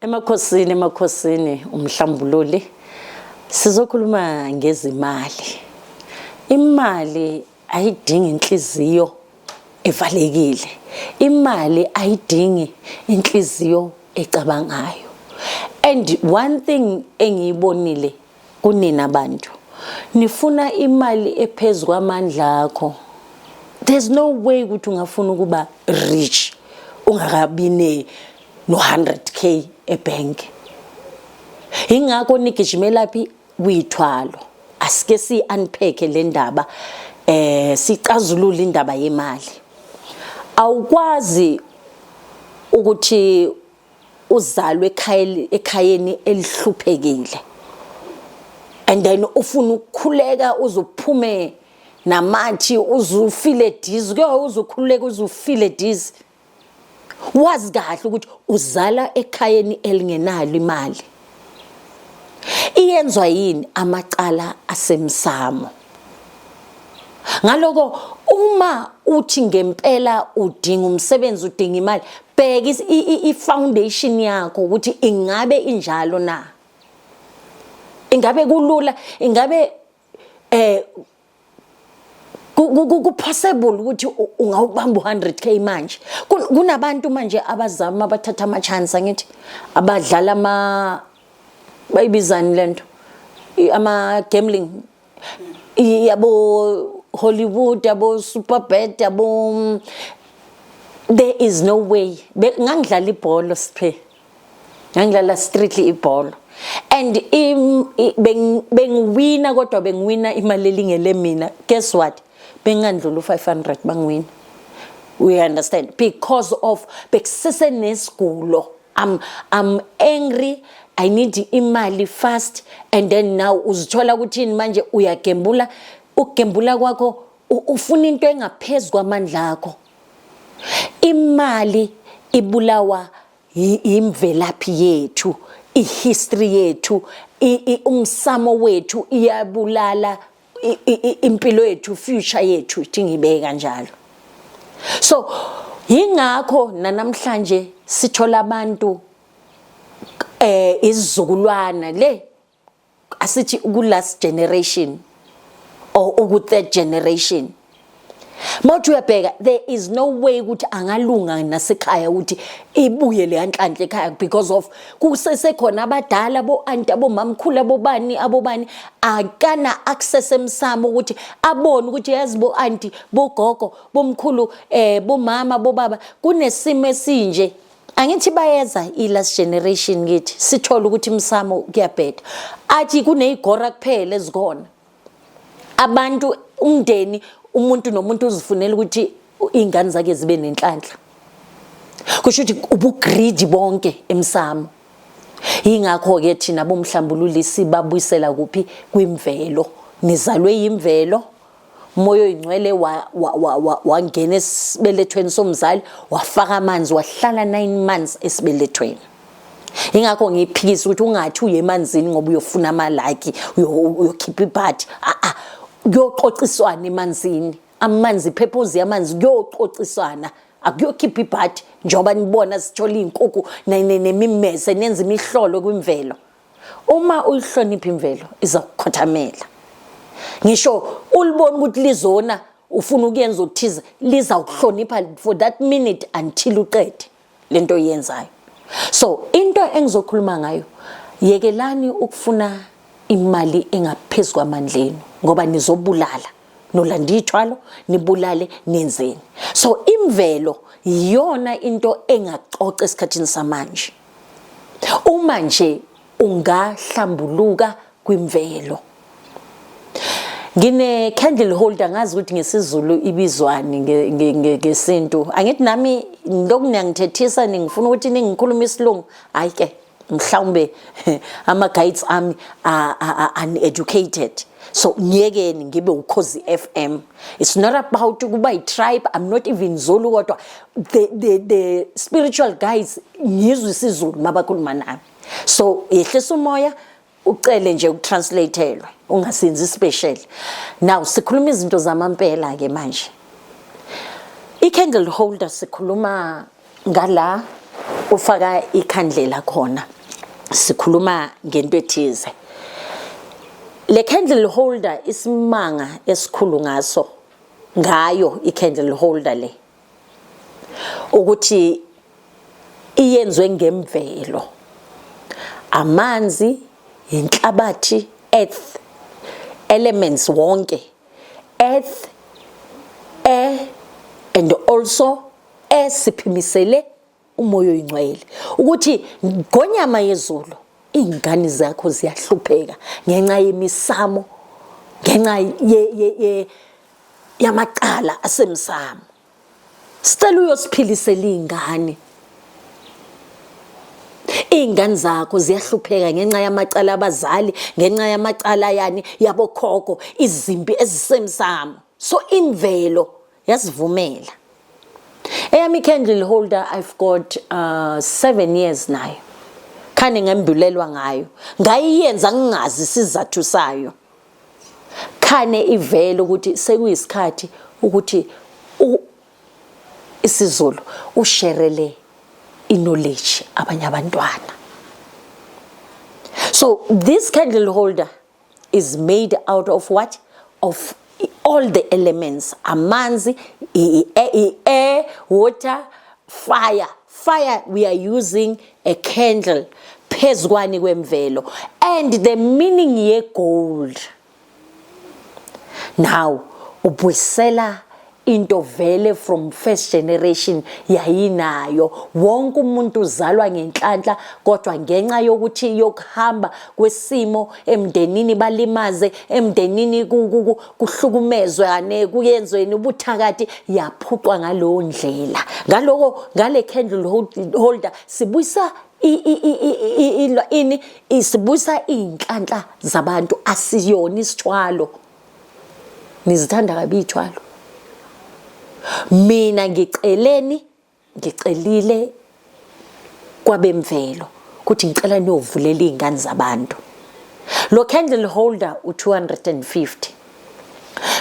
Emakhosini, emakhosini, umhlambululi, sizokhuluma ngezimali. Imali ayidingi inhliziyo evalekile, imali ayidingi inhliziyo ecabangayo. And one thing engiyibonile kunina bantu, nifuna imali ephezu kwamandla akho. There's no way ukuthi ungafuna ukuba rich ungakabi ne no 100K ebank. Ingakho nigijimela phi kuyithwalo. Asike si unpack le ndaba, sicazulule indaba yemali. Awukwazi ukuthi uzalwe ekhayeni elihluphekile and then ufuna ukukhuleka uzuphume namathi, uzufile dizzy, kuyo uzukhululeka uzufile dizzy. Wazi kahle ukuthi uzala ekhayeni elingenalo imali. Iyenzwa yini? Amacala asemsamo. Ngaloko uma uthi ngempela udinga umsebenzi, udinga imali, bheka i-foundation yakho ukuthi ingabe injalo na, ingabe kulula, ingabe ku possible ukuthi ungawubamba u100K manje. Kunabantu manje abazama, abathatha ama chance, angithi abadlala ama, bayibizani lento, ama gambling yabo Hollywood, yabo Superbet, yabo. There is no way. Ngangidlala ibhola, siphe, ngangidlala strictly ibhola and bengiwina, kodwa bengiwina imali elingele mina. Guess what? Bengandlula u500 bangiwina. We understand because of bekusesenesigulo. I'm angry, I need imali fast, and then now uzithola ukuthini manje? Uyagembula. Ukugembula kwakho ufuna into engaphezulu kwamandla akho. Imali ibulawa imvelaphi yethu, ihistory yethu, umsamo wethu. Iyabulala impilo yethu, future yethu, ithi ngibeke kanjalo. So yingakho nanamhlanje sithola abantu, isizukulwana le, asithi ku last generation or uku third generation, mawuthi uyabheka, there is no way ukuthi angalunga nasekhaya, ukuthi ibuye le yanhlanhla ekhaya, because of kusesekhona abadala, bo-anti, abomamkhulu, abobani, abobani, akana access emsamo ukuthi abone ukuthi yazi bo-anti, bogogo, bomkhulu, bomama, bobaba, kunesimo esinje. Angithi bayeza i-last generation kithi, sithole ukuthi imsamo kuyabheda, athi kuneyigora kuphela ezikhona. Abantu, umndeni, umuntu nomuntu uzifunela ukuthi iy'ngane zakhe zibe nenhlanhla. Kusho ukuthi ubugreedy bonke emsamo. Yingakho-ke thina bomhlambululi sibabuyisela kuphi? Kwimvelo. Nizalwe yimvelo. Umoya oyingcwele wangena esibelethweni somzali, wafaka amanzi, wahlala 9 months esibelethweni. Ingakho ngiphikisa ukuthi ungathi uye emanzini ngoba uyofuna ama-lucky, uyokhipha iphathi. A, kuyoxoxiswana emanzini. Amanzi, ipurpose yamanzi kuyoxoxiswana, akuyokhipha ibhadi. Njengoba nibona sithola iy'nkukhu nemimese, nenza imihlolo kwimvelo. Uma uyihlonipha imvelo, iza kukhothamela. Ngisho ulibona ukuthi lizona, ufuna ukuyenza okuthize, liza kuhlonipha for that minute until uqede lento oyenzayo. So into engizokhuluma ngayo, yekelani ukufuna imali engaphezu kwamandla enu, ngoba nizobulala, nolanda ithwalo, nibulale, nenzeni. So imvelo iyona into engacoca esikhathini samanje, uma nje ungahlambuluka kwimvelo. Ngine candle holder, ngazi ukuthi ngesiZulu ibizwani, ngesintu. Angithi nami lokhu niyangithethisa, ningifuna ukuthi ningikhuluma isilungu. Hayi ke, mhlawumbe ama guides ami are uneducated, so ngiyekeni ngibe Ukhozi FM. It's not about ukuba i-tribe, I'm not even Zulu, kodwa the spiritual guides ngizwe isiZulu mabakhuluma nami. So yehlisa umoya, ucele nje ukutranslatelwa, ungasenzi special. Now sikhuluma izinto zamampela ke manje. I-candle holder, sikhuluma ngala. ufaka ikhandlela khona, sikhuluma ngento ethize. Le candle holder, isimanga esikhulu ngaso, ngayo i-candle holder le, ukuthi iyenzwe ngemvelo, amanzi, inhlabathi, earth elements wonke, earth, air and also esiphimisele umoya oyingcwele, ukuthi ngonyama yezulu iy'ngane zakho ziyahlupheka ngenxa yemisamo, ngenxa yamacala asemsamo. Sicela uyosiphilisela iy'ngane. Iy'ngane zakho ziyahlupheka ngenxa yamacala abazali, ngenxa yamacala yani yabokhokho, izimpi ezisemsamo. So imvelo yasivumela. Eyami candle holder, I've got 7 years nayo. Khane ngembulelwa ngayo, ngayiyenza ngingazi isizathu sayo. Khane ivele ukuthi sekuyisikhathi ukuthi isiZulu usherele i-knowledge abanye abantwana. So this candle holder is made out of what? Of all the elements: amanzi, air, water, fire. Fire, we are using a candle phezukwani kwemvelo and the meaning ye gold. Now ubuyisela into vele from first generation yayinayo. Wonke umuntu uzalwa ngenhlanhla, kodwa ngenxa yokuthi yokuhamba kwesimo emndenini, balimaze emndenini, kuhlukumezwane, kuyenzweni ubuthakathi, yaphucwa ngalowo ndlela. Ngaloko ngale candle holder sibuyisa ini, sibuyisa iy'nhlanhla zabantu. Asiyona isithwalo. Nizithanda kabi iy'thwalo. Mina ngiceleni, ngicelile kwabemvelo ukuthi ngicela niyovulela iy'ngane zabantu. Lo candle holder u-250.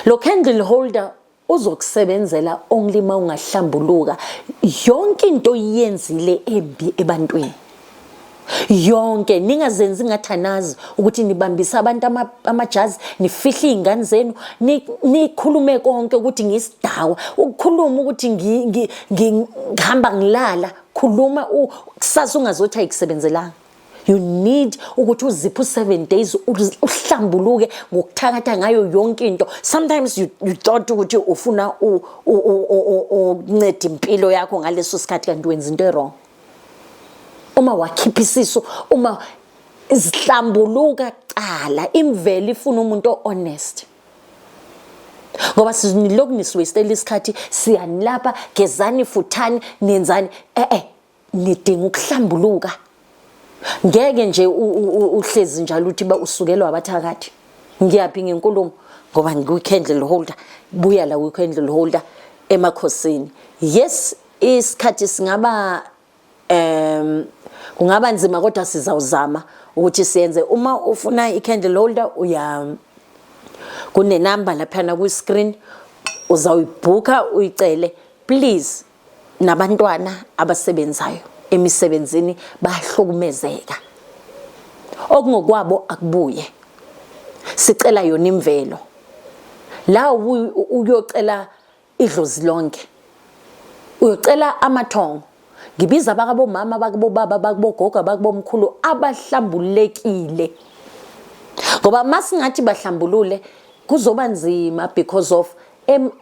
Lo candle holder uzokusebenzela only uma ungahlambuluka. Yonke into oyenzile embi ebantwini yonke, ningazenzi ngathi anazi ukuthi nibambisa abantu amajazi, nifihle iy'ngane zenu, nikhulume konke ukuthi ngisidawa, ukukhuluma ukuthi ngihamba ngilala. Khuluma kusasa, ungazothi ayikusebenzelanga. You need ukuthi uziphe u-7 days, uhlambuluke ngokuthakatha ngayo yonke into. Sometimes you thought ukuthi ufuna ukunceda impilo yakho ngaleso sikhathi, kanti wenza into e-wrong. Uma wakhipha isisu, uma zihlambuluka kucala. Imvelo ifuna umuntu o-honest, ngoba sinilokhu nisiwastela isikhathi. Siyanilapha, gezani, futhani, nenzani. Eh, nidinga ukuhlambuluka. Ngeke nje uhlezi njalo uthi ba usukelwa abathakathi. Ngiyaphi ngenkulumo? Ngoba ngikwi-candle holder. Buya la kwi-candle holder emakhosini. Yes, isikhathi singaba kungaba nzima, kodwa sizawuzama ukuthi siyenze. Uma ufuna i-candle holder, uya kunenamba laphana kwi-screen, uzawuyibhukha, uyicele please. Nabantwana abasebenzayo emisebenzini bahlukumezeka, okungokwabo akubuye. Sicela yona imvelo la, uyocela idlozi lonke, uyocela amathongo. Ngibiza abakabomama, abakubobaba, abakubogogo, abakubomkhulu abahlambulekile, ngoba masingathi bahlambulule kuzoba nzima because of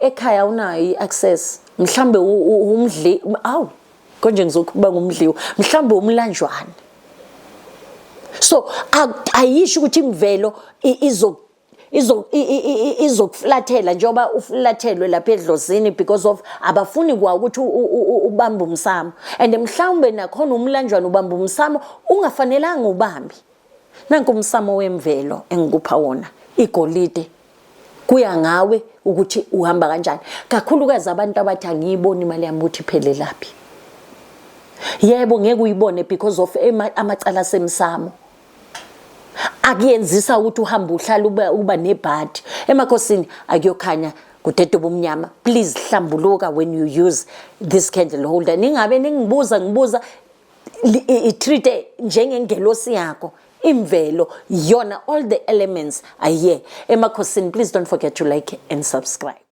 ekhaya unayo i-access. Mhlambe umdli, awu konje ngizokuba ngumdliwa, mhlambe umlanjwana. So ayisho ukuthi imvelo izokuflathela njengoba uflathelwe lapha edlozini, because of abafuni kwa ukuthi ubambe umsamo, and mhlawumbe nakhona umlanjwana ubamba umsamo ungafanelanga ubambe. Nanku umsamo wemvelo engikupha wona, igolide. Kuya ngawe ukuthi uhamba kanjani, kakhulukazi abantu abathi angiyiboni imali yami ukuthi iphelelaphi. Yebo, ngeke uyibone because of amacala asemsamo akuyenzisa ukuthi uhambe uhlala uba nebhadi. Emakhosini akuyokhanya kudede ubumnyama. Please hlambuluka when you use this candle holder. Ningabe ningibuza, ngibuza. I-treat njengengelosi yakho imvelo yona. All the elements are here emakhosini. Please don't forget to like and subscribe.